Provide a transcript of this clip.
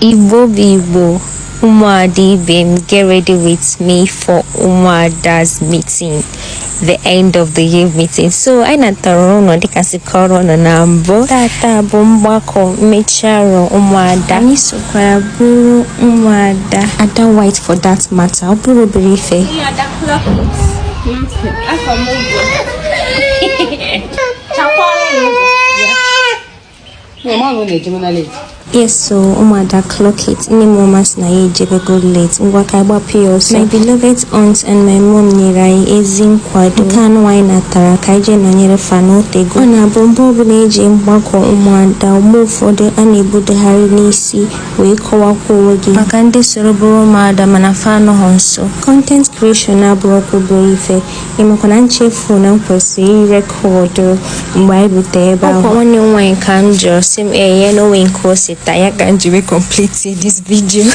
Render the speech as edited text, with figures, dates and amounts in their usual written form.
Igbo bụ Igbo, ụmụada ibe m, get ready with me for ụmụada's meeting, the end of the year meeting. So anyị natara ụlọ dịka si kọrọ ụnụ na mbụ. Tata bụ mgbakọ mmechi arọ ụmụada. Anyị sokwara bụrụ ụmụada, Ada White for that matter. Ọ bụrụ obere ife. Ada, clock it. Afọ m bụ. Chakwara m ụzọ. Mama na-eje na late. Yes, so ụmụada, clock it. Nne m ọma sị na ya ejebego late. Ngwa, ka anyị gbapụ ya ọsọ. My beloved aunt and my mom nyere anyị ezi nkwado. Nke anụ anyị natara ka anyị jee nọnyere fa n'otego. Ọ na-abụ mgbe ọbụla eji mgbakọ ụmụada, mgbe ụfọdụ a na-ebudogharị n'isi wee kọwakwa onwe gị maka ndị soro bụrụ ụmụada mana fa anọghọ nso. Content creation abụrụkwa obere ife. Ịmakwa na nchefu na m kwesịrị ịrecord mgbe anyị rutere ebe ahụ. Ọkwa nwanne m nwaanyị ka m jụrụ sị m ee ya na onwe nke o si taa ya ka m ji wee complete this video.